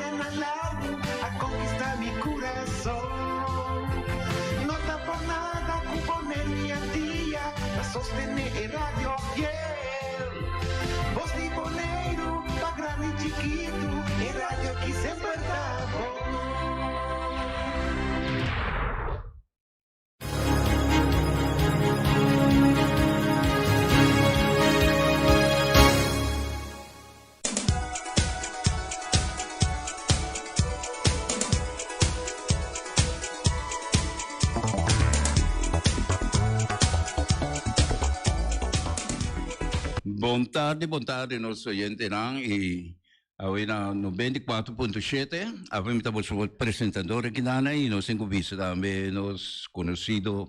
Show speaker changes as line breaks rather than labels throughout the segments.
Añanan largu a konkistá mi kurason. No ta por nada ku Boneiru i Antia ta sostené e radio fiel. Bos di Boneiru pa grandi i chikitu, e radio ki semper ta bon.
Bon tardi, bon tardi nos oyentenan y Awe na 94.7, awe mi ta boso presentador aki nana y nos tin cu bisa tambe nos conocido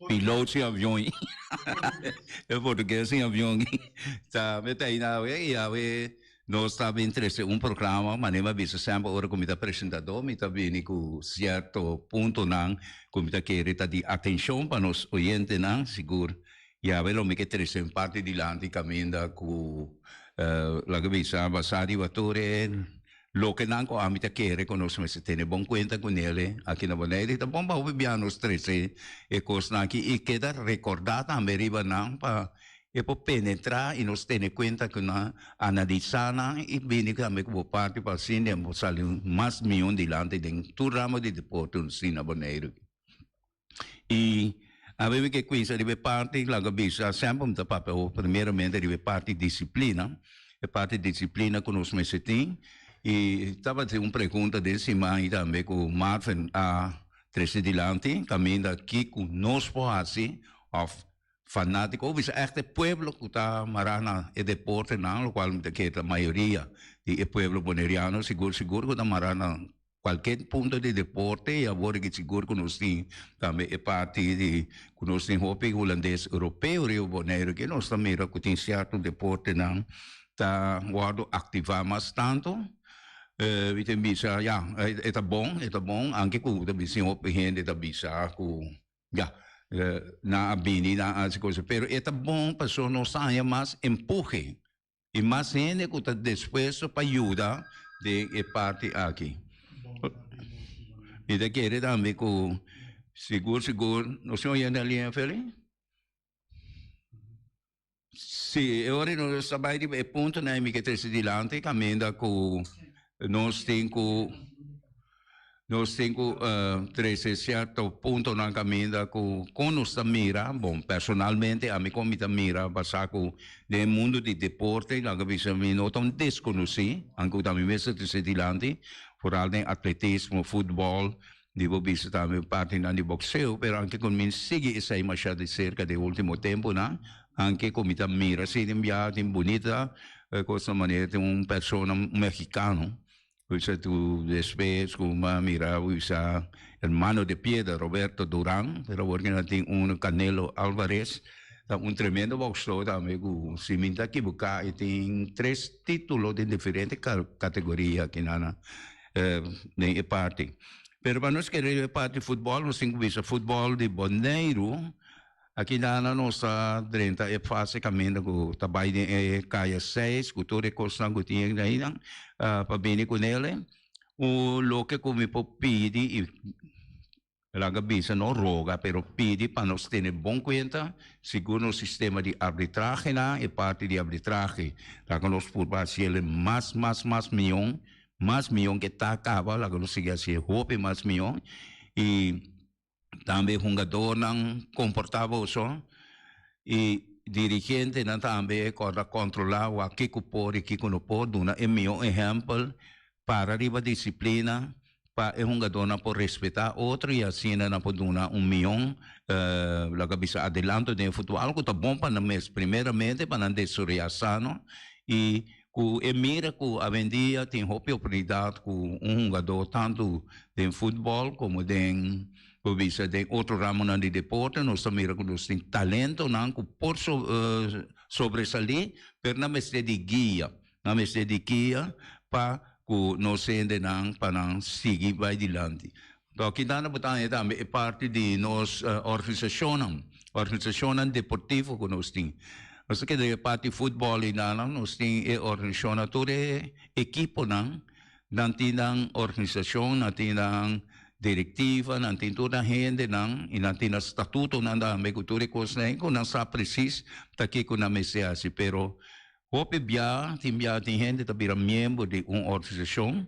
piloot sin avion e portugues sin avion tambe ta ahí awe y awe nos ta bin trece un programa manera mi a bisa semper ora cu mi ta presentador mi ta bini cu cierto puntonan cu mi ta kere ta di atencion pa nos oyentenan sigur Y awe lo mi ke trece un parti dilanti caminda cu laga bisa basa riba tur e lokenan cu ami ta kere cu nos mester tene bon cuenta cu nele aki na Bonaire. Ta bon pa hopi bia nos trece e cosnan aki y keda recorda tambe riba nan pa e por penetra y nos tene cuenta cu nan, analisa nan y bini tambe cu bo parti pa asina bo sali mas mion dilanti den tur ramo di deporte nos tin na Bonaire. I awe mi ke kuinsa riba e parti laga bisa semper mi ta papia awor primeramente riba e parti disiplina, e parti disiplina ku nos mester tin i tabatin un pregunta den siman i tambe ku Marvin a trese dilanti kaminda kiko nos por hasi òf fanátiko bisa ègt e pueblo ku ta mará na e deportenan lokual mi ta kere ta mayoria di e pueblo boneriano sigur sigur ku ta mará na Cualkier punto di deporte y awor ki sigur cu nos tin tambe e parti di cu nos tin hopi Hulandes Europeo riba Boneiru ki nos ta mira cu tin cierto deportenan ta wordo activa mas tanto. Mi tin bisa ya e ta bon e ta bon anke cu ta bisa tin hopi hende ta bisa cu ya nan a bini nan a haci cosa pero e ta bon pasobra nos ta haya mas empuhe. I mas hende ku ta dispuesto pa yuda den e parti aki. Mi ta kere tambe ku sigur sigur nos tin oyente alia Feli? Si, e ora nos ta bai riba e puntonan mi ke trese dilanti kaminda ku nos tin ku Nos tin cu trece cierto puntonan caminda cu con nos ta mira, bon, personalmente ami con mi ta mira basa cu den e mundo di deporte, laga bisa mi no ta un desconoci, aunke cu ta mi mes ta trece dilanti, vooral den atletismo, futbol, di bo bisa tambe partinan di boxeo, pero aunke cu mi sigui esey masha di cerca den ultimo temponan, aunke cu mi ta mira si den biaha tin bunita cosnan manera tin un persona mexicano. Usa tu despues ku m'a mira usa el mano de piedra Roberto Duran, pero awor ki nan tin un Canelo Alvarez, ta un tremendo boxdor tambe ku si mi ta kibuká e tin tres titulo den diferente kategoria ki nan a den e parti. Pero pa nos kere e parti futbòl nos tin ku bisa futbòl di Boneiru. Aki dana nos ta drenta e fase kaminda ku ta bai den e kaya seis ku tur e kosnan ku tin einan pa bini ku nele. Un loke ku mi por pidi i laga bisa no roga pero pidi pa nos tene bon kuenta sigur nos sistema di arbitrahenan e parti di arbitrahe laga nos purba hasiel mas mas mas mion mas mion ke ta kaba laga nos sigui hasiel hopi mas mion i Tambe hungadornan komportá boso i dirigentenan tambe kòrda kontrolá wak kiko por i kiko no por, duna e mihó ehèmpel, para riba disiplina pa e hungadornan por respetá otro i asina nan por duna un mihó laga bisa adelanto den e futbòl ku ta bon pa nan mes, primeramente pa nan desaroyá sano i ku e mira ku awendia tin hopi oportunidat ku un hungadó tantu den futbòl komo den por bisa den otro ramonan di deporte nos ta mira ku nos tin talentonan ku por sobresalí pero nan mester di guia nan mester di guia pa ku nos hendenan pa nan sigui bai dilanti. Anto aki nan bo ta haña tambe e parti di nos organisashonnan, organisashonnan deportivo ku nos tin. Nos ta keda e parti futbòl i nan nos tin e organisashonnan tur e ekiponan. Nan tin nan organisashon, nan tin nan direktiva, nan tin tur nan hendenan i nan tin nan statutonan tambe ku tur e kosnan ei ku nan sa presis ta kiko nan mester hasi. Pero hopi bia, tin bia tin hende ta bira miembro di un organisashon.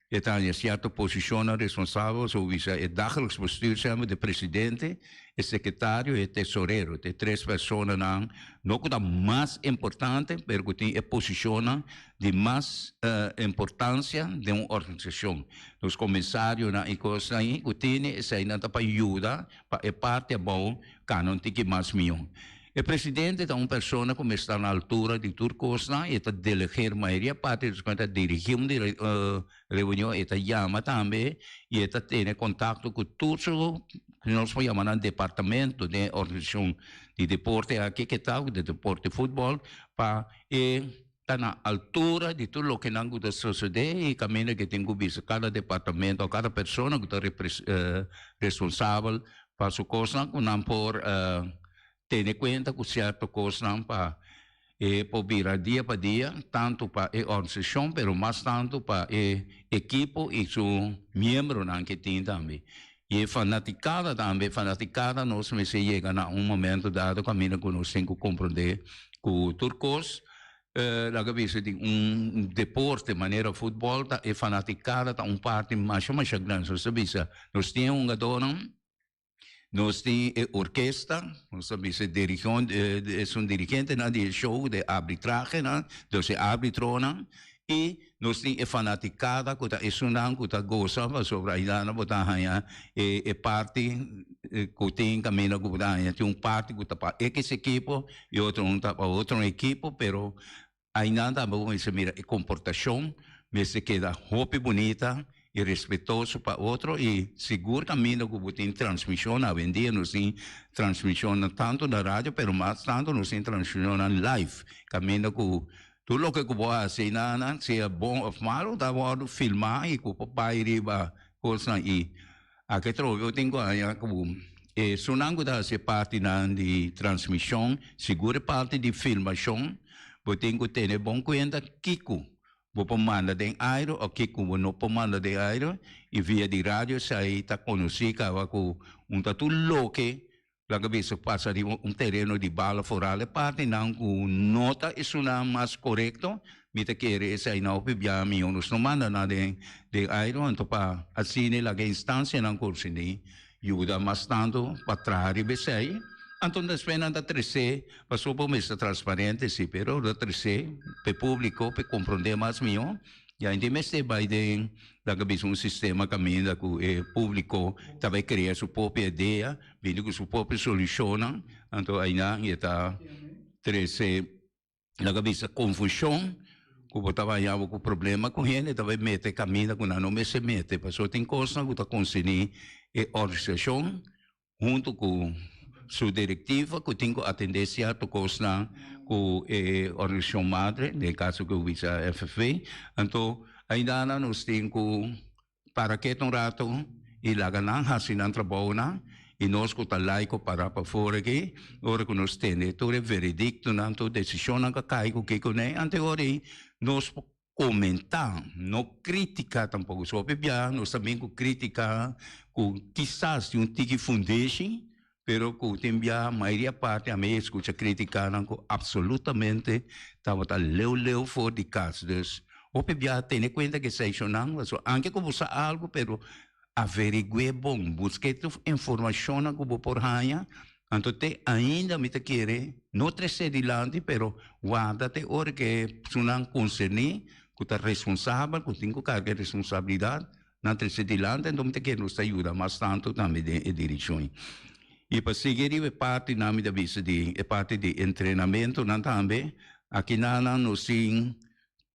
E ta haña sierto posishonnan responsabel, so bisa e dagelijks bestuur semper, de presidente, e sekretario i e tesorero. Ta e tres personanan, no ku ta mas importante, pero ku tin e posishonnan di mas importansia den un organisashon. Nos komisarionan i kosnan ei ku tene eseinan ta pa yuda pa e parti abou kana un tiki mas mihó. E presidente ta un persona cu mester ta na altura di tur cosnan, e ta delegeer mayoria parti di ta dirigi un reunion, e ta yama tambe y e ta tene contacto cu tur su, nos por yama nan departamento den e organisacion di deporte aki ke ta, di deporte futbol, pa e ta na altura di tur loke nan cu ta sosode y caminda ke tin cu bisa cada departamento o cada persona cu ta responsabel pa su cosnan cu nan por tene cuenta cu cierto cosnan pa e por bira dia pa dia tanto pa e organisacion pero mas tanto pa e ekipo y su miembronan ke tin tambe. Y e fanaticada tambe, fanaticada nos mester yega na un momento dado caminda cu nos tin cu comprende cu tur cos laga bisa di un deporte manera futbol ta e fanaticada ta un parti masha masha grandi. Nos ta bisa nos tin e hungadornan. Nos tin e orkesta, nos ta bisa e dirigion, esun dirigentenan di e show, de arbitrahenan, dus e arbitronan, i nos tin e fanatikada ku ta esunnan ku ta gosa pasobra aynan bo ta haña e e parti ku tin kaminda ku bo ta haña tin un parti ku ta pa ekis ekipo i otro un ta pa otro ekipo, pero Ainan tambe bo mester mira e komportashon mester keda hopi bunita i respetoso pa otro i sigur kaminda ku bo tin transmishon awendia nos tin transmishonnan tantu na radio pero mas tantu nos tin transmishonnan live kaminda ku tur loke ku bo hasi einan sea bon òf malu ta wòrdu filmá i ku por bai riba kosnan i Aki atrobe bo tin ku haña ku esunnan ku ta hasi e partinan di transmishon, sigur e parti di filmashon, bo tin ku tene bon kuenta kiko bo por manda den aire òf kiko bo no por manda den aire i via di radio esei ta konosí kaba ku un ta tur loke Laga bisa pasa riba un tereno di bala foral e partinan ku no ta esunnan mas korekto, mi ta kere esei na hopi bia mihó nos no manda nan den den aire anto pa asina laga e instansianan konserní yuda mas tantu pa traha riba esei. Anto despues nan ta tresé pasobra bo mester transparente si pero ta tresé pa e públiko pa e komprondé mas mihó. Ya hende mester bai den laga bisa un sistema kaminda ku e públiko ta bai krea su propio idea, bini ku su propio solushonnan, anto ainan e ta trese laga bisa konfushon ku bo ta bai haña bo ku problema ku hende ta bai mete kaminda ku nan no mester mete pasobra tin kosnan ku ta konserní e organisashon huntu ku su direktiva ku tin ku atendé sierto kosnan ku e organisashon madre, den e kaso ku bisa FFV. Anto ainda nos tin ku para ketu un rato i laga nan hasi nan trabounan i nos ku ta laiko para pafor aki, ora ku nos tende tur e verediktonan, tur desishonnan ku a kai ku kiko nei, anto e ora ei nos por komentá, no kritiká tampoko. So hopi bia nos ta bin ku kritiká ku kisas tin un tiki fundeshi, pero ku tin bia mayoria parti ami a skucha kritikanan ku apsolutamente tabata leu leu for di kas. Dus hopi bia tene kuenta ku esei-shonnan, pasobra anke ku bo sa algu pero averigu'é bon, buska e tur informashonnan ku bo por haña. Anto te ainda mi ta kere no tres'é dilanti pero warda te ora ku e personanan konserní ku ta responsabel, ku tin ku karga e responsabilidat, nan tres'é dilanti anto mi ta kere nos ta yuda mas tantu tambe den e direkshon ei. I pa sigui riba e partinan mi ta bisa di e parti di entrenamentunan tambe, akinanan nos tin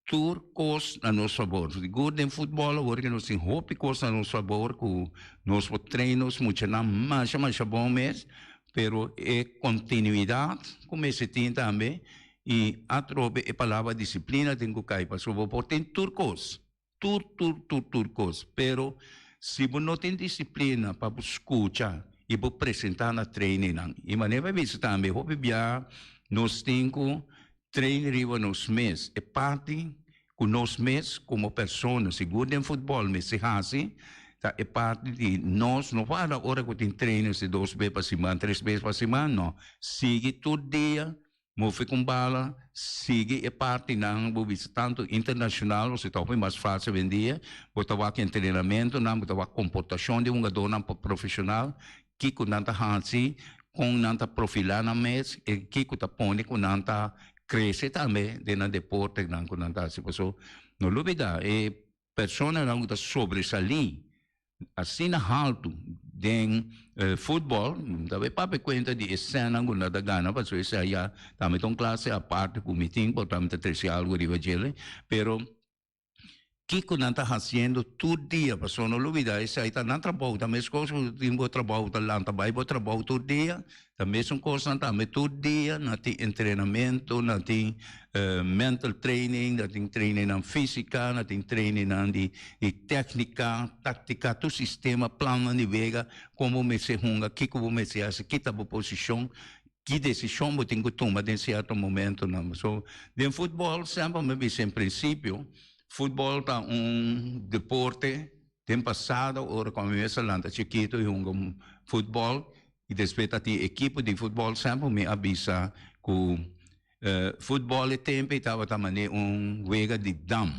Tur kos na nos fabor. Sigur den futbòl awor ke nos tin hopi kos na nos fabor ku nos por train nos muchanan masha masha bon mes, pero e kontinuidat ku mester tin tambe i atrobe e palabra disiplina tin ku kai pasobra bo por tin tur kos, tur tur tur tur kos, pero si bo no tin disiplina pa bo skucha i bo presentá na trainingnan i manera mi bisa tambe hopi bia nos tin ku Train riba nos mes, e parti ku ku nos mes komo persona, sigur den futbòl mester hasi, ta e parti di nos no para ora ku tin trainers di dos bes pa siman, tres bes pa siman, no. Sigui tur dia Move con bala, sigui e partinan, bo bisa tanto internacional, bo ta hopi mas facil awendia, bo ta wak entrenamentonan, bo ta wak comportacion di hungadornan profesional, kico nan ta haci, con nan ta profila nan mes, y kico ta pone cu nan ta crece tambe den nan deportenan cu nan ta haci. Pasobra no lubida e personanan cu ta sobresali asina haltu den futbol, mi ta bay papia cuenta di e sennan cu nan ta gana, pasobra esei ya tambe ta un clase aparte cu mi tin, por ta mi ta trece algo riba djele, pero kico nan ta haciendo tur dia, pasobra no lubida esei ta nan trabou, ta mescos cu tin bo trabou ta lanta bay bo trabou tur dia, Ta mesun kosnan tambe tur dia nan tin entrenamentu, nan tin mental training, nan tin trainingnan físika, nan tin trainingnan di téknika, táktika, tur sistema, plannan di wega, kon bo mester hunga, kiko bo mester hasi, ki ta bo posishon, ki desishon bo tin ku tuma den sierto momentunan. So, den futbòl semper mi bisa en prinsipio, futbòl ta un deporte den pasado ora ku ami mester lanta chikitu i hunga futbòl, I despues ta tin ekipo di futbòl semper mi a bisa ku futbòl e tempu ei tabata manera un wega di dam.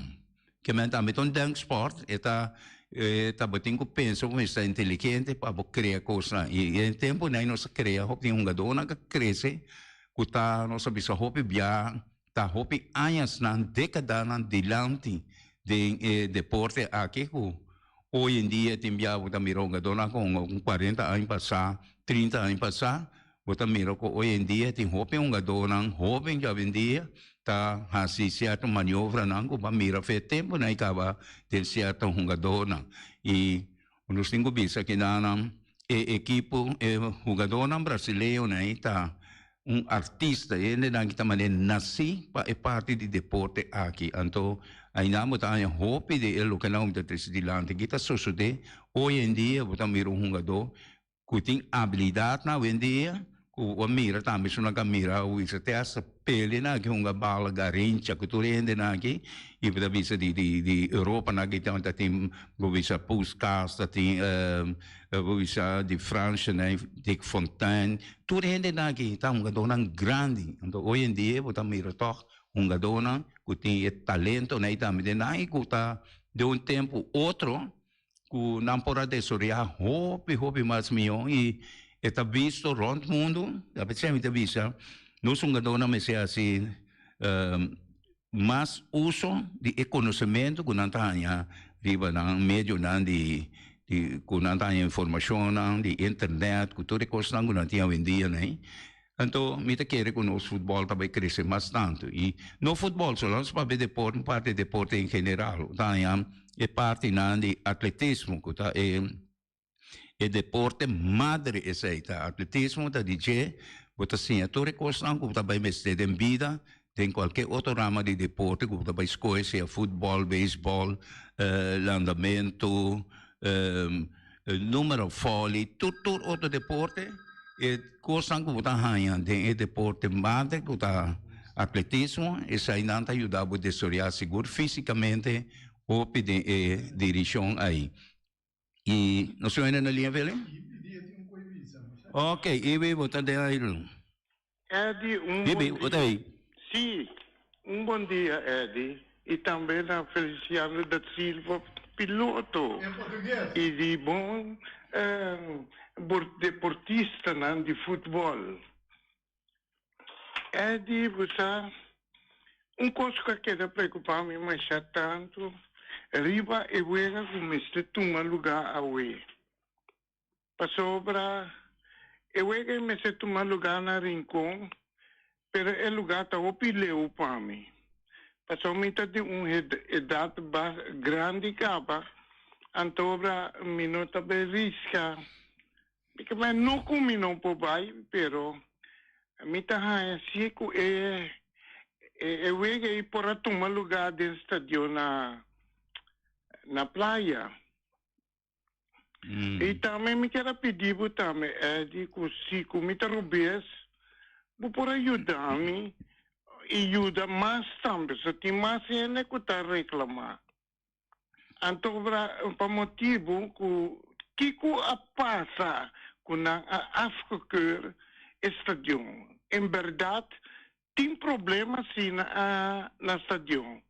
Ke men tambe ta un denksport, e ta e tabatin ku pensa ku mester ta inteligente pa bo krea kosnan. I e tempunan ei nos a krea hopi tin hungadónan ku a krese ku ta nos a bisa hopi bia ta hopi añasnan, dékadanan dilanti den e deporte aki ku Hoy en dia tin bia bo ta mira hungadónan ku hunga un kuarenta aña pasá, trinta aña pasá, bo ta mira ku hoy en dia tin hopi hungadónan hóben djawendia ta hasi sierto maniobranan ku bo a mira fe tempunan i kaba den sierto hungadónan. I nos tin ku bisa kinanan e ekipo, e hungadónan brasileñonan ei ta Un artista, e hendenan ki ta manera nasí pa e parti di deporte aki. Anto ainda bo ta haña hopi di e lokenan ku ta trese dilanti. Ki ta sosodé hoy en dia bo ta mira un hungadó ku tin abilidatnan awendia ku bo a mira tambe su nan ka mira wisa te hasta pelenan aki hunga bala Garrincha ku tur e hendenan aki i bo ta bisa di di di Europanan aki ta tin bo bisa Puskas ta tin Bo bisa di Francia nan Dick Fontaine, tur hendenan aki ta hungadónan grandi. Anto hoy en dia bo ta mira tòg hungadónan ku tin e talentonan ei tambe den nan i ku ta den un tempu u otro ku nan por a desaroyá hopi hopi mas mihó i e ta bisto rònt mundu. A pesar mi ta bisa nos hungadónan mester hasi Mas uso di e konosementu ku nan ta haña riba nan medionan di di ku nan ta haña informashonnan di internet ku tur e kosnan ku nan tin awendia nei. Anto mi ta kere ku nos futbòl ta bai krese mas tantu i no futbòl solo nos papia deporte un parti deporte en general ta haña e partinan di atletismo ku ta e E deporte madre esei ta atletismo ta di dje bo ta siña tur e kosnan ku bo ta bai mester den bida den kualke otro rama di deporte ku bo ta bai skohe sea futbòl, beisbòl, landamentu, numero vòli tur tur otro deporte e kosnan ku bo ta haña den e deporte madre ku ta atletismo eseinan ta yuda bo desaroyá sigur físikamente hopi den e dirishon ei. I nos suena na liña Vele? Ok, Ibi, bo ta den aire.
Eddy, un
Ibi,
bon
bo ta
dia.
ei?
Sí, un bon dia, Eddy. I tambe na Feliciano da Silva, piloto. I di bon deportistanan di futbòl. Eddy, bo sa, un kos ku a keda preokupá mi masha tantu riba e wega ku mester tuma lugá awe. Pasobra e wega ei mester tuma lugá na Rincon, pero e lugá ta hopi leu pa mi. Pasobra mi ta di un edat bas grandi kaba, antobra mi no ta bai riska. Mi ke bai no ku mi no por bai, pero mi ta haña si ku e e wega ei por a tuma lugá den stadion na na playa. I tambe mi kier a pidi bo tambe, Eddie, ku si ku mi ta robes, bo por a yuda mi. I yuda mas tambe. So tin mas hende ku ta reklamá. Anto pa motibu ku kiko a pasa ku nan a afgekeur e stadion. En bèrdat tin problema si na na stadion.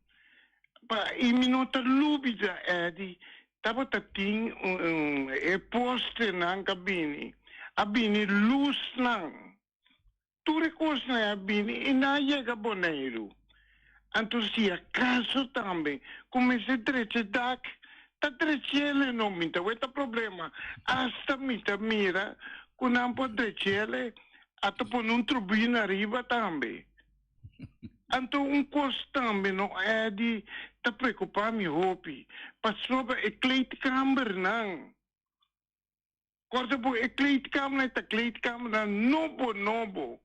Pa i mi no ta lubida Eddy tabata tin e postenan ka bini a bini lusnan. Tur e kosnan a bini i nan a yega Boneiru. Anto si akaso tambe ku mester drecha e dak, ta drech'ele no mi ta weta problema. Asta mi ta mira ku nan por drech'ele, a ta pone un trubina ariba tambe. Anto un kos tambe no Eddy ta preokupa mi hopi, pasobra e kleedkamernan. Korte bo e kleedkamer ta kleedkamernan nobo nobo.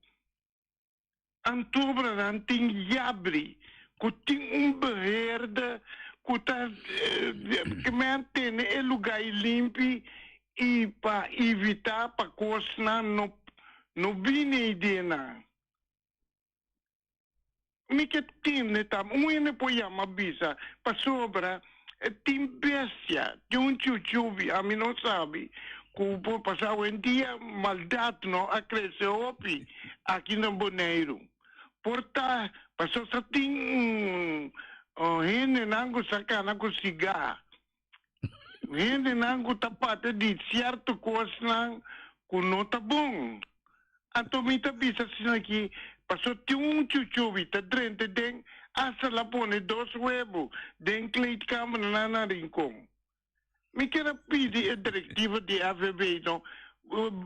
Antobranan tin yabri ku tin un beheerder ku ta kimen tene e lugai limpi i pa evita pa kosnan no no bini ei nan. Mi ke tende tam un hende por yama bisa pasobra tin bestia, tin un chuchubi, ami no sabi ku por pasa awendia maldat no a krese hopi aki na Boneiru. Por ta pasobra sa tin hendenan ku sa kana ku siga, hendenan ku ta papia di sierto kosnan ku no ta bon. Anto mi ta bisa asina aki, paso tin un chuchubi ta drenta den hasta la pone dos webu den kleedkamer na na Rincon. Mi kier a pidi e directiva di FVB no,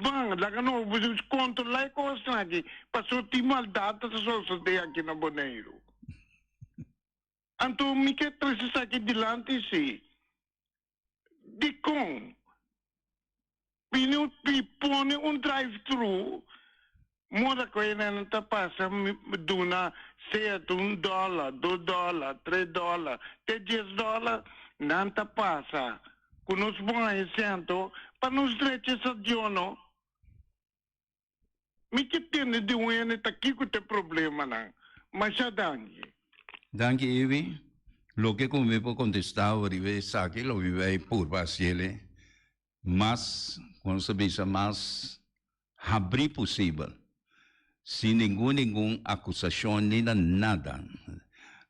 ban laga no controla e kosnan aki, paso tin maldad ta sosode aki na Boneiru. Anto mi ke trese esaki dilanti si. Dikon? Bini un pi pone un drive thru moda ku e nan ta pasa duna sea ta un dòler, dos dòler, tres dòler te dies dòler nan ta pasa ku nos bon asiento pa nos drecha e stadiono. Mi ke tende di un hende ta kiko ta e problemanan. Masha danki.
Danki Ivi. Loke ku mi por kontestá bo riba esaki lo mi bai purba hasiel mas, kon nos ta bisa, mas habrí posibel, sin ningun ningun akusashon ni na nada.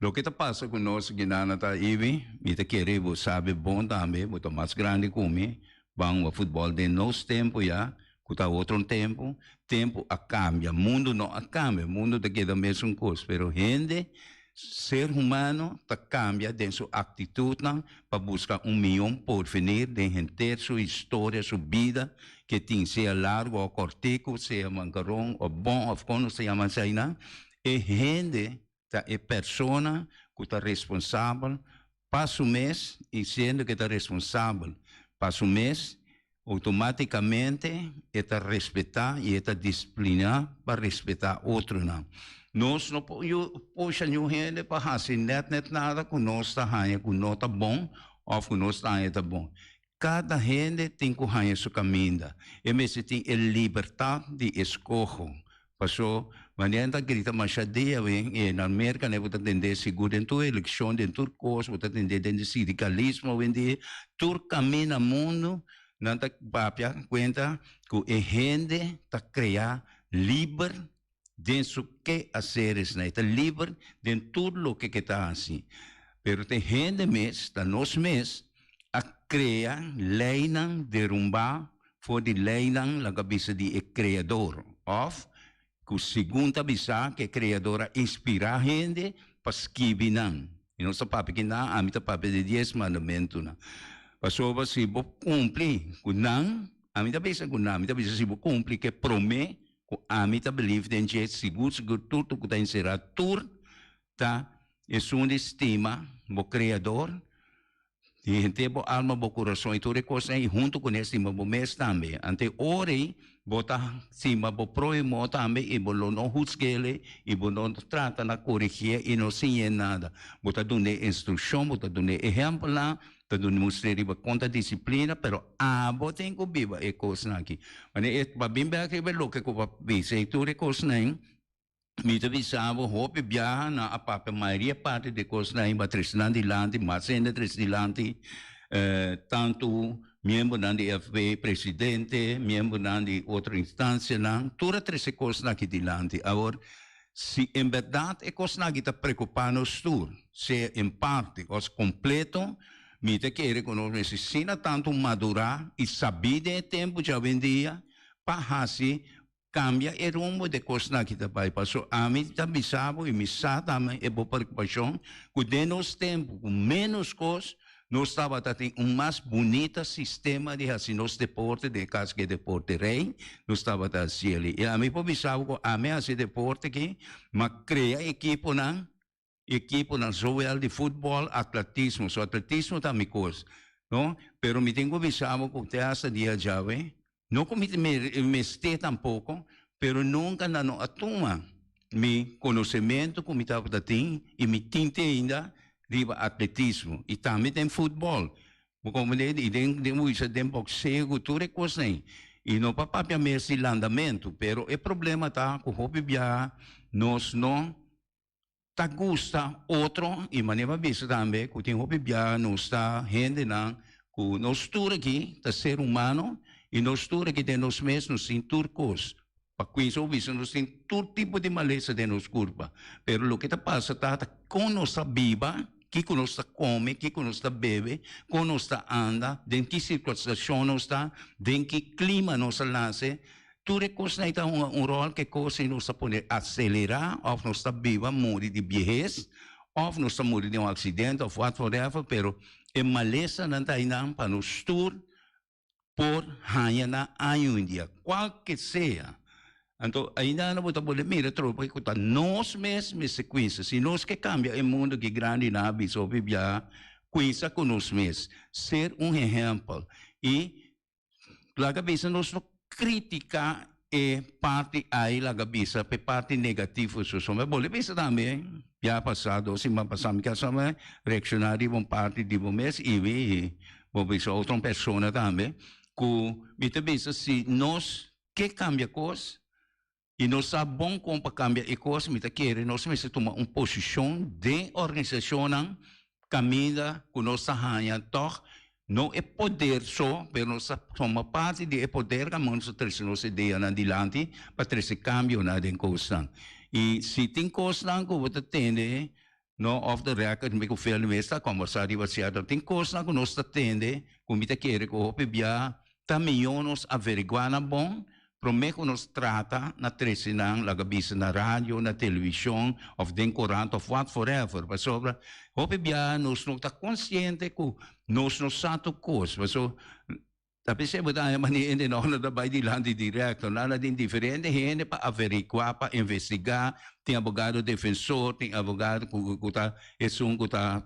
Loke ta pasa ku nos Ginana ta Ivi, mi ta kere bo sabi bon tambe, bo ta mas grandi ku mi, Ban wak futbòl den nos tempu ya, ku ta otro tempu. Tempu a kambia, mundu no a kambia, mundu ta keda mesun kos, pero hende, ser humano ta kambia den su aktitutnan pa buska un mihó porvenir den henter su historia, su bida ke tin, sea largu òf kòrtiku, sea mankaron òf bon òf kon nos ta yama eseinan. E hende ta e persona ku ta responsabel pa su mes i siendo ku e ta responsabel pa su mes outomátikamente e ta respetá i e ta disipliná pa respetá otronan. Nos no por pusha niun hende pa hasi nèt nèt nada ku nos ta haña ku no ta bon òf ku nos ta haña ta bon. Kada hende tin ku haña su kaminda. E mester tin e libertat di eskoho. Paso, manera nan ta grita masha dia awe, e na Merka bo ta tende sigur den tur elekshon, den tur kos, bo ta tende den di sindikalismo awendia, tur kaminda mundu nan ta papia kuenta ku e hende ta krea liber den su keaseresnan, e ta liber den tur loke ke ta hasi. Pero ta e hende mes, ta nos mes a krea leinan derumbá for di leinan laga bisa di e Kreador, òf ku segun ta bisa ku e Kreador a inspirá hende pa skibi nan. I nos ta papia kinan, ami ta papia di dies mandamentunan. Pasobra si bo kumpli ku nan, ami ta bisa ku nan, mi ta bisa si bo kumpli ku e promé ku ami ta believe den dje sigur sigur tur tur ku ta enserá tur ta esun di stima bo Kreador di henter bo alma bo kurason i tur e kosnan i huntu kuné stima bo mes tambe ante ora ei bo ta stima bo próhimo tambe i bo lo no husg'el i bo no trata na korigié i no siñ'é nada bo ta dun'é instrukshon bo ta dun'é ehèmpelnan Ta duna mustr'é riba kon ta disiplina, pero abo tin ku biba e kosnan aki. Wanneer e pa bin bek riba e loke ku bo a bisa i tur e kosnan. Mi ta bisa bo hopi biaha nan a papia mayoria parti di e kosnan ei, trese nan dilanti, mas hende a trese dilanti, tantu miembronan di FB, presidente, miembronan di otro instansianan, tur a trese e kosnan aki dilanti. Awor, si en bèrdat e kosnan aki ta preokupá nos tur, sea en parti òf kompleto, mi ta kere ku nos mester asina tantu madurá i sabí den e tempu djawendia pa hasi Kambia e rumbo de kosnan ki ta bai paso ami ta bisa bo i mi sa tambe e bo preokupashon ku den nos tempu ku menos kos nos tabata tin un mas bunita sistema di hasi nos deporte den e kas ku e deporte rei nos tabata hasi eli i ami por bisa bo ku ami a hasi deporte aki m'a krea ekiponan ekiponan zowel di futbòl atletismo so atletismo ta mi kos no pero mi tin ku bisa bo ku te hasta dia djawe no ku mi mester tampoko pero nunka nan no a tuma mi konosementu ku mi tabata tin i mi tin te ainda riba atletismo i tambe den futbòl bo komprende i den den bo bisa den bokseo ku tur e kosnan ei i no pa papia mes di landamentu pero e problema ta ku hopi biaha nos no ta gusta otro y manera mi a bisa tambe cu tin hopi bia nos ta hendenan cu nos tur aki ta ser humano y nos tur aki den nos mes nos tin tur cos pa cuinsa bo bisa nos tin tur tipo di malesa den nos curpa pero loke ta pasa ta ta con nos ta biba kico nos ta come kico nos ta bebe con nos ta anda den ki circunstacion nos ta den ki clima nos a nace Tur e kosnan ei ta hunga un ròl ke kos ei nos ta pone aselerá òf nos ta biba muri di biehes òf nos ta muri di un aksidente òf wat whatever pero e malesanan ta einan pa nos tur por haña nan aña un dia kualke sea. Anto ainda bo ta bolbe mira tropa ku ta nos mes mester kuinsa si nos ke kambia e mundu ki grandi nan a bisa hopi biaha kuinsa ku nos mes ser un ehèmpel i Laga bisa nos no critica e parti ai laga bisa p'e parti negativo su so. Mi bolbe bisa tambe ya pasa dos siman pasa mi kier sa reacciona riba un parti di bo mes y mi bo bisa otro persona tambe cu mi ta bisa si nos ke cambia cos I nos sa bon kon pa kambia e kos, mi ta kere nos mester tuma un posishon den organisashonnan kaminda ku nos ta haña tòg no e poder so, pero nos ta tuma parti di e poder kaminda nos ta trese nos ideanan dilanti pa trese kambionan den kosnan. I si tin kosnan ku bo ta tende no off the record mi ku Phil mes ta kombersá riba sierto tin kosnan ku nos ta tende ku mi ta kere ku hopi bia ta mihó nos averiguá nan bon promé ku nos trata na trese nan laga bisa na radio na televishon òf den korant òf wat forever pasobra hopi bia nos no ta konsiente ku nos no sa tur kos paso Ta p'esei bo ta haña manera hende no no ta bai dilanti direkto. Nan a tin diferente hende pa averiguá, pa investigá. Tin abogado defensor, tin abogado ku ku ta esun ku ta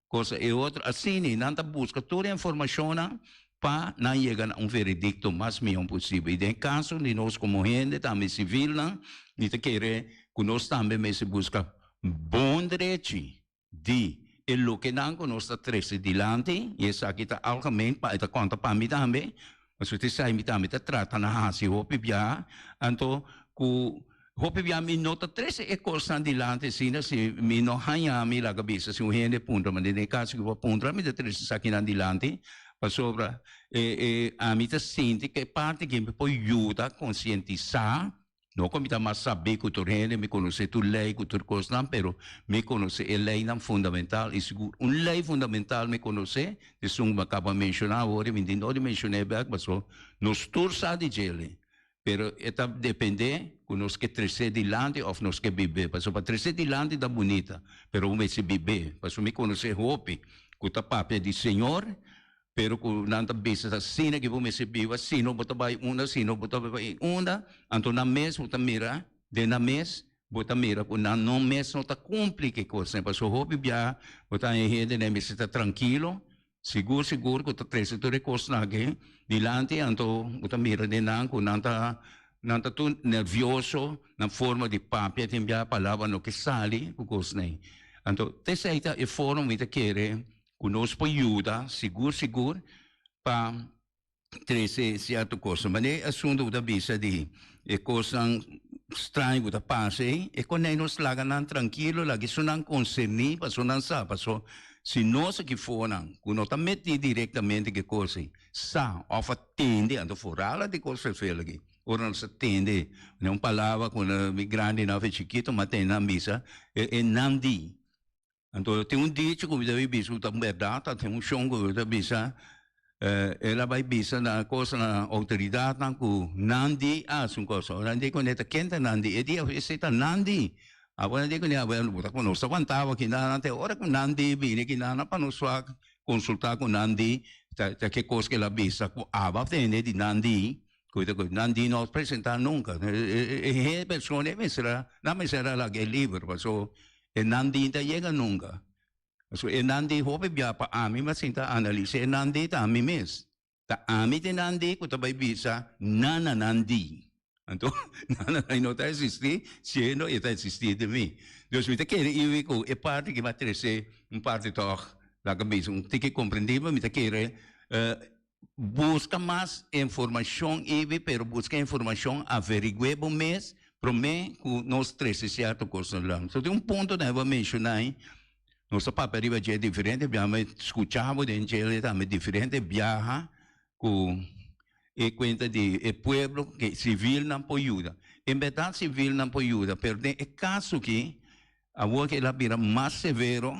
cosa e otro. Asina nan ta buska tur e informashonnan pa nan yega na un veredikto mas mihó posibel. I den e kaso di nos komo hende tambe sivilnan, mi ta kere ku nos tambe mester buska bon drechi Di e lokenan ku nos ta trese dilanti, i esaki ta algemeen pa e ta konta pa mi tambe, pasobra te esei mi tambe ta trata na hasi hopi biaha, anto ku hopi biaha mi no ta trese e kosnan dilanti asina si mi no haña mi laga bisa si un hende puntra, ma den e kaso ku bo a puntra mi ta trese esakinan dilanti, pasobra e e ami ta sinti ku e parti aki mi por yuda konsientisá. No ku mi ta mas sabí ku tur hende, mi konosé tur lei ku tur kosnan, pero mi konosé e leinan fundamental i sigur un lei fundamental mi konosé, esun ku mi a kaba menshoná awor i mi tin no di menshoné bèk pasobra nos tur sa di djele, pero e ta dependé ku nos ke tresé dilanti òf nos ke bib'é, pasobra pa tresé dilanti ta bunita, pero bo mester bib'é, pasobra mi konosé hopi ku ta papia di Señor, Pero ku nan ta bisa asina ki bo mester biba, sino bo ta bai unda, sino bo ta bai unda, anto nan mes bo ta mira, den nan mes bo ta mira ku nan no mes no ta kumpli ki kosnan. Pasobra hopi bia bo ta haña hende nan mester ta trankilo, sigur sigur ku ta trese tur e kosnan aki dilanti, anto bo ta mira den nan ku nan ta nan ta tur nervioso, nan forma di papia tin bia palabra no ke sali ku kosnan ei. Anto t'esei ta e forma mi ta kere Ku nos por yuda sigur sigur pa trese sierto kosnan. Manera e asuntu ku ta bisa di e kosnan. straño ku ta pasa ei, e konei nos laga nan trankilo, laga esunnan konserní paso nan sa, paso si nos aki fonan ku no ta metí direktamente ku e kos ei, sa òf a tende, anto foral a di kos ferfel aki, ora nos a tende, un palabra ku mi grandinan òf e chikito mi a tende nan bisa, e nan di. Anto tin un dicho ku mi ta bin bisa ku ta un bèrdat, ta tin un shon ku ta bisa, el a bai bisa na kos na outoridatnan ku nan di hasi un kos. Nan di kuné ta ken ta nan di? E di esei ta nan di. Abo nan di kuné abo bo ta nos ta wantaba kinan te ora ku nan di bini kinan pa nos wak konsultá ku nan di ta ke kos ku el a bisa ku abo a tende di nan di. Ku ta ku nan di no presentá nunka. E persona e mester a nan mester a laga e liber paso e nan di ta yega nunka. Paso e nan di hopi bia pa ami mi a sinta analisa e nan di ta ami mes. Ta ami ta e nan di ku ta bai bisa nan na nan di. Anto nan na nan no ta existi siendo e ta existi den mi. Dus mi ta kere iwi ku e parti ki mi a trese un parti tòg laga bisa un tiki komprendibel mi ta kere Buska mas informashon ibi pero buska informashon averigu'é bo mes promé ku nos trese sierto kosnan lan. So tin un punto nan bo menshoná ei, nos a papia riba dje diferente biaha, mi skucha bo den dje tambe diferente biaha ku e kuenta di e pueblo ke sivilnan por yuda. En bèrdat sivilnan por yuda pero den e kaso aki awor ke el a bira mas severo.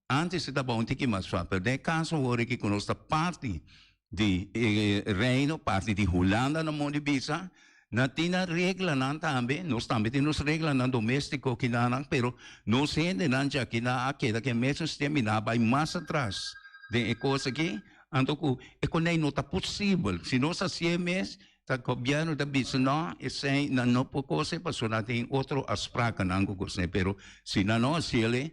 Antes e tabata un tiki mas suave, pero den e caso awor aki cu nos ta parti di e Reino, parti di Hulanda na modo di bisa, nan tin nan reglanan tambe, nos tambe tin nos reglanan domestico kinanan, pero nos hendenan djaki nan a keda cu e mesun sistema y nan a bay mas atras den e cos aki, anto cu e coney no ta posibel, si nos haci'e mes, ta gobierno ta bisa no, esey nan no por cose pasobra nan tin otro afsprakennan cu cosnan, pero si nan no haci'e,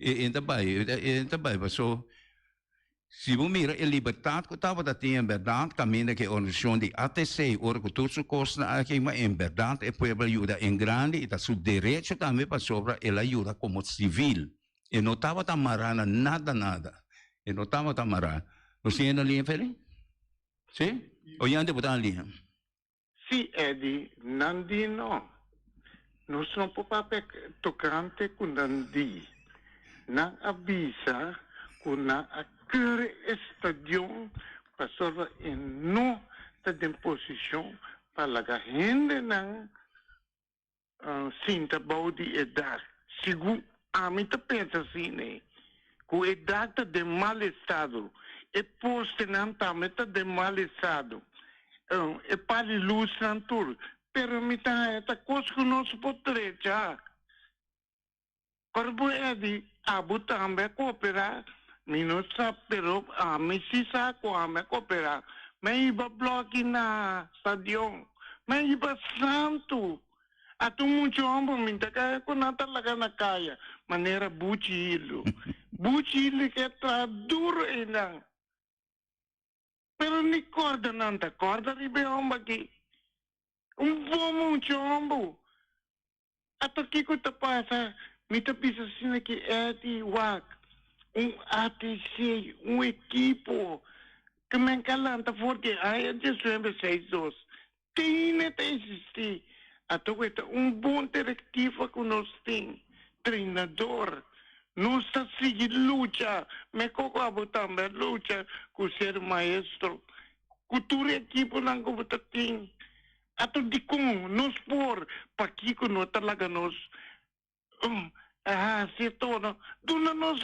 E ta bai, e ta bai paso si bo mira e libertad ku tabata tin en berdad kaminda ku e organisashon di ATC ora ku tur su kosnan aki ma en berdad e pueblo a yuda en grandi i ta su derecho tambe pasobra el a yuda komo sivil e no tabata mará na nada nada e no tabata mará. Nos tin hende na liña Feli? Si? Oyente bo ta na liña.
Sí, Eddie, nan di no. Nos no por papia tocante cu nan di. Nan a bisa cu nan a keur e stadion pasobra e no ta den posicion pa laga hendenan sinta bou di e dak. Segun ami ta pensa asina ei, cu e dak ta den mal estado, e postenan tambe ta den mal estado, e pal di lusnan tur, pero mi ta haya ta cos cu nos por trecha. Ora bo Eddie, abo tambe a cooperá? Mi no sa, pero ami si sa cu ami a cooperá. Mi a hiba bloki na stadion. Mi a hiba santu. Ata un mucha homber mi ta kaya cu nan ta laga na kaya, manera Buchi Hildo. Buchi Hildo ke traha duro einan. Pero ni corda nan ta corda riba e homber aki. Un bon mucha homber. Ato kiko ta pasa? Mi ta bisa asina ki Eddie wak un ATC, un ekipo ku men ka lanta for di aña diesnuebe seis dos. Tene ta existi. Ato ku e ta un bon direktiva ku nos tin, treinador. Nos ta sigui lucha, meko ku abo tambe a lucha ku ser maestro, ku tur ekiponan ku bo ta tin. Ato dikon nos por? Pakiko no ta laga nos hasi e tono? Duna nos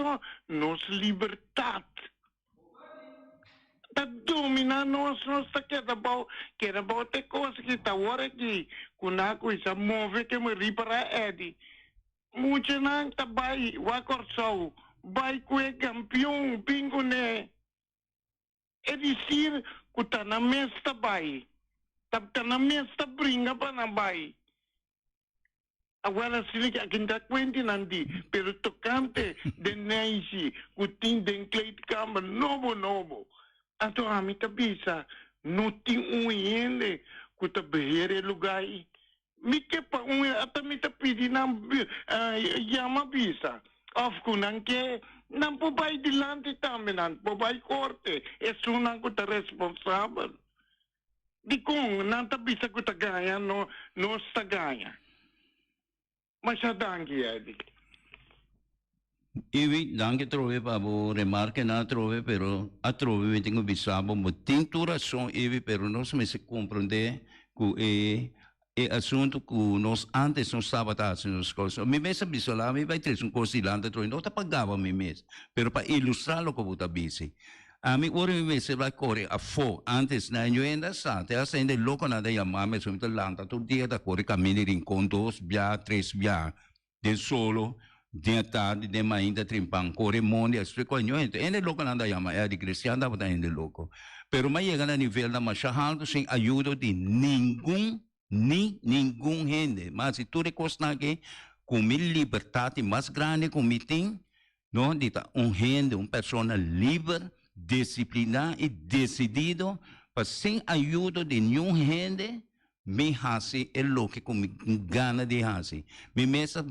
nos libertat. Ta domina nos, nos ta keda bou, keda bou te kos ki ta awor aki ku nan a kuminsá move ke mi ripará Eddy. Muchanan ta bai wak Kòrsou, bai ku e kampion, bin kuné. E disir ku ta nan mes ta bai, ta ta nan mes ta bringa pa nan bai. Awor asina ki aki ta kuenti nan di, pero tokante den neishi ku tin den kleedkamer nobo nobo. Anto ami ta bisa, no tin un hende ku ta beheer e lugá ei. Mi ke pa un ata mi ta pidi nan yama bisa of ku nan ke nan por bai dilanti tambe nan por bai korte esunnan ku ta responsabel. Dikon nan ta bisa ku ta gaña no nos ta gaña. Masha danki, Eddie.
Iwi, danki atrobe pa bo remarkenan atrobe, pero atrobe mi tin ku bisa bo, bo tin tur rason Iwi, pero nos mester komprondé ku e e asuntu ku nos antes nos tabata hasi nos kos. Mi mes a bisa la, mi bai trese un kos dilanti atrobe, no ta pa gaba mi mes, pero pa ilustrá loke bo ta bisi. Ami ora mi mester bai kore afó antes na ñuenda sa, te hasta hende lokonan ta yama mi, mi ta lanta tur dia ta kore kaminda di Rincon dos bia, tres bia. Den solo, den atardi, den mainta trimpan, kore mondi a splica oye, ño hende loco nan ta yama Eddie Cristian tabata hende loco. Pero m'a yega na nivelnan masha halto sin ayudo di ningun, ni ningun hende. M'a haci tur e cosnan aki cu mi libertad di mas grandi cu mi tin, no, di ta un hende, un persona liber, disciplina y decidido pa sin ayudo di niun hende, Mi hasi e loke ku mi gana di hasi. Mi mes a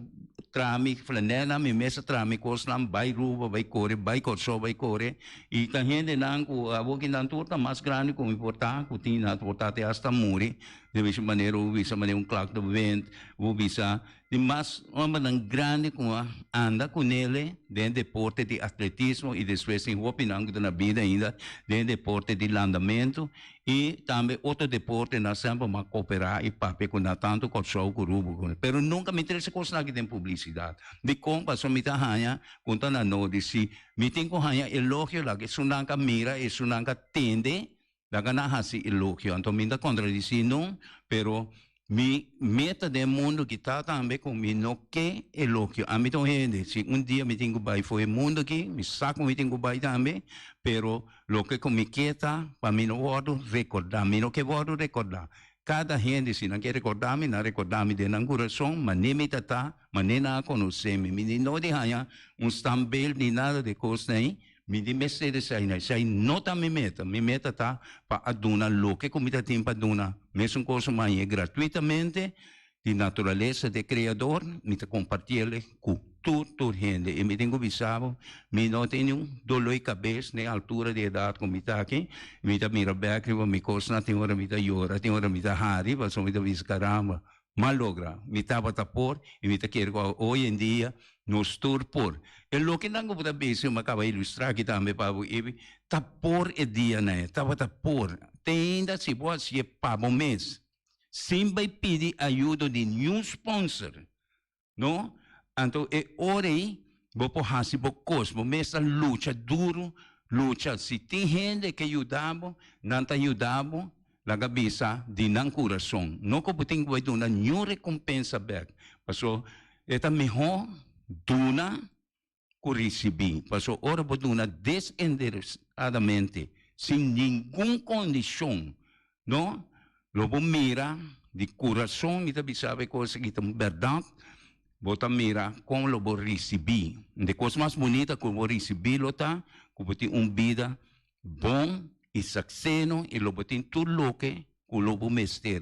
traha mi flanela, mi mes a traha mi kosnan, bai Ruba bai kore, bai Kòrsou bai kore. I ta hendenan ku awor ki nan tur ta mas grandi ku mi por ta, ku tin nan por ta te asta muri. Di mes manera bo bisa manera un klak de wind, bo bisa di mas hombernan grandi ku a anda ku nele den deporte di atletismo i despues tin hopinan ku ta na bida ainda den deporte di landamentu. I tambe otro deportenan semper mi a koperá i papia ku nan tantu Kòrsou ku Rubo ku pero nunka mi trese kosnan aki den publisidat. Dikon? Pasobra mi ta haña ku ta na nodi si mi tin ku haña elogio laga esunnan ka mira esunnan ka tende laga nan hasi elogio. Anto mi ta kontradisí nun pero Mi meta den mundu ki ta tambe ku mi no ke elogio. Ami ta un hende, si un dia mi tin ku bai for e mundu aki, mi sa ku mi tin ku bai tambe, pero loke ku mi ke ta pa mi no wòrdu rekordá. Mi no ke wòrdu rekordá. Kada hende si nan ke rekordá mi, nan rekordá mi den nan kurason, manera mi ta ta, manera nan a konosé mi. Mi no di haña un standbeeld ni nada di e kosnan ei. Mi di mester esei na esei no ta mi meta. Mi meta ta pa a duna loke ku mi ta tin pa duna. Mesun kos un mañe gratuitamente di naturalesa di e Kreador, mi ta kompartiel ku tur tur hende. I mi tin ku bisa bo, mi no tin niun doló di kabes den altura di edat ku mi ta aki. Mi ta mira bèk riba mi kosnan, tin ora mi ta yora, tin ora mi ta hari, pasobra mi ta bisa karamba, M'a logra, mi tabata por y mi ta kere cu hoy en dia nos tur por. E lokenan cu bo ta bisa, mi a caba ilustra aki tambe pa bo, Evi, ta por e dianan e, tabata por. Te ainda si bo hacié pa bo mes, sin bay pidi ayudo di niun sponsor, No? Anto e ora ei bo por hasi bo kos, bo mes ta lucha duru, lucha. Si tin hende ke yuda bo, nan ta yuda bo, laga bisa di nan kurason. No ku bo tin ku bai duna niun rekompensa bèk, paso e ta mihó duna ku risibí. Paso ora bo duna desinteresadamente, sin ningun kondishon, no, lo bo mira di kurason, mi ta bisa bo e kos aki ta un bèrdat, bo ta mira kon lo bo risibí. Un di e kos mas bunita ku bo risibí lo ta ku bo tin un bida bon i sakseno i lo bo tin tur loke ku lo bo mester.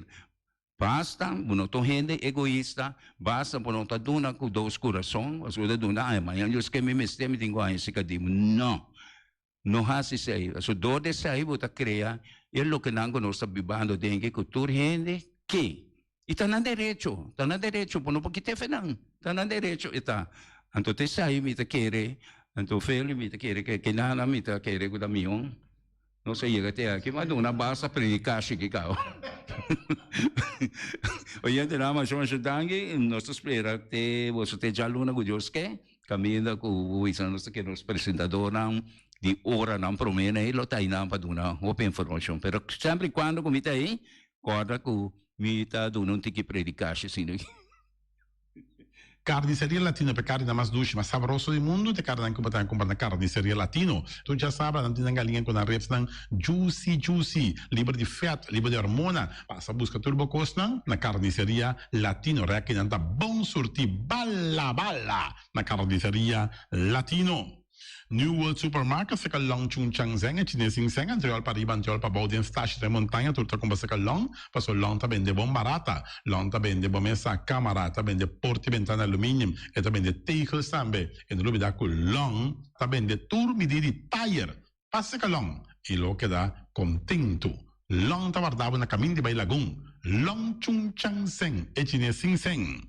Basta bo no ta un hende egoista, basta bo no ta duna ku dos kurason, pasobra bo ta duna, ay mañana Dios ke mi mester mi tin ku haña esei kadimu. No, no hasi esei, pasobra dor di esei bo ta krea e lokenan ku nos ta bibando den ke ku tur hende ke. I ta nan derecho, ta nan derecho, bo no por kita efe nan, ta nan derecho e ta. Anto ta esei mi ta kere, anto Feli mi ta kere ke kinana mi ta kere ku ta mihó. Nos a yega te aki, ma duna basta prediká shiki kaba. Oyentenan, masha masha danki. Nos ta spera te boso te djaluna ku Dios ke, kaminda ku wisa nos ta kere nos presentadornan di oranan promé nei lo ta einan pa duna hopi informashon. Pero semper i kuando ku mi ta ei, kòrda ku mi ta duna un tiki predikashi asina.
Carniceria Latino pa e carninan mas dushi, mas sabroso di mundu ta e carninan cu bo ta cumpra na Carniceria Latino. Tur djasabra nan tin nan galiña cu nan ribsnan juicy juicy, liber di vet, liber di hormona. Pasa busca tur bo cosnan na Carniceria Latino. Reki nan ta bon surti bala bala na Carniceria Latino. New World Supermarket seka long Chung Chang Zeng e chines sin seng antriol pa riba antriol pa bou den stashi den montaña tur ta kumpra seka long paso long ta bende bon barata long ta bende bo mesa kamara ta bende porti bentana aluminium e ta bende tegels tambe e no lubida ku long ta bende tur midi di tayer pa seka long i lo keda kontentu. Long ta warda bo na kamin di bai Lagun. Long Chung Chang Seng, e chines sin seng.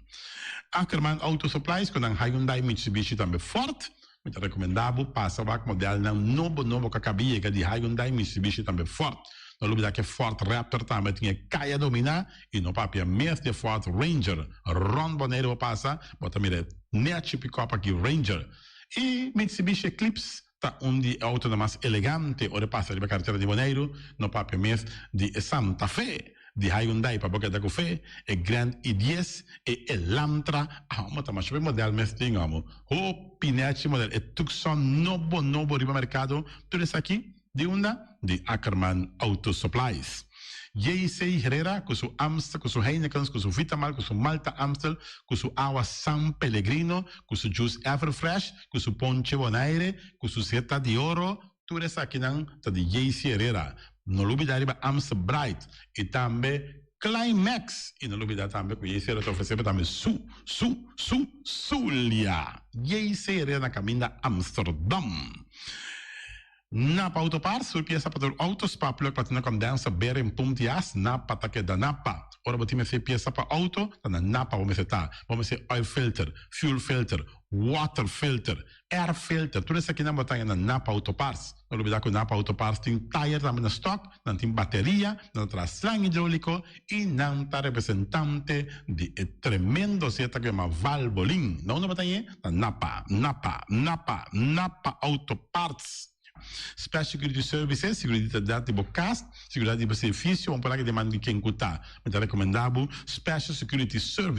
Ackerman Auto Supplies ku nan Hyundai, Mitsubishi tambe Ford. Mi ta rekomendá bo pasa wak modelnan nobo nobo ku a kaba yega di Hyundai, Mitsubishi tambe Ford. No lubidá ku e Ford Raptor tambe tin e kaya dominá i no papia mes di e Ford Ranger. Rònt Boneiru bo pasa, bo ta mira e nèchi pikòp aki Ranger. I Mitsubishi Eclipse ta un di e outonan mas elegante ora e pasa riba karetera di Boneiru, no papia mes di e Santa Fe di Hyundai pa bo keda ku fe, e Grand i dies, e Elantra, amo ta masha hopi model mes tin amo, hopi nechi model, e Tucson nobo nobo riba merkado, tur esaki di unda? Di Ackerman Auto Supplies. JC Herrera ku su Amstel, ku su Heinekens, ku su Vitamal, ku su Malta Amstel, ku su awa San Pellegrino, ku su juice Everfresh, ku su ponche Bonaire, ku su seta di oro, tur esakinan ta di JC Herrera. No lubida riba Amstel Bright y tambe Climax y no lubida tambe cu JC Herrera ta ofrece bo tambe su, su, su, Zulia. JC Herrera na caminda Amsterdam. Napa Auto Parts, tur piesa pa tur auto, spark plug, platina condenser, bearing, pump di as, Napa ta keda Napa. Ora bo tin mester piesa pa auto, ta na Napa bo mester ta. Bo mester oil filter, fuel filter, water filter, air filter, tur esakinan bo ta haña na Napa Auto Parts. No lubida ku Napa Auto Parts tin tayer tambe na stock, nan tin bateria, nan ta traha slang hidroliko i nan ta representante di e tremendo zeta ku yama Valvoline. Na unda bo ta hañ'e? Na Napa, Napa, Napa, Napa Auto Parts. Special Security Services, seguridat di bo kas, seguridat di bo servicio, bo por laga den man di ken ku ta. Mi ta rekomendá bo Special Security Services.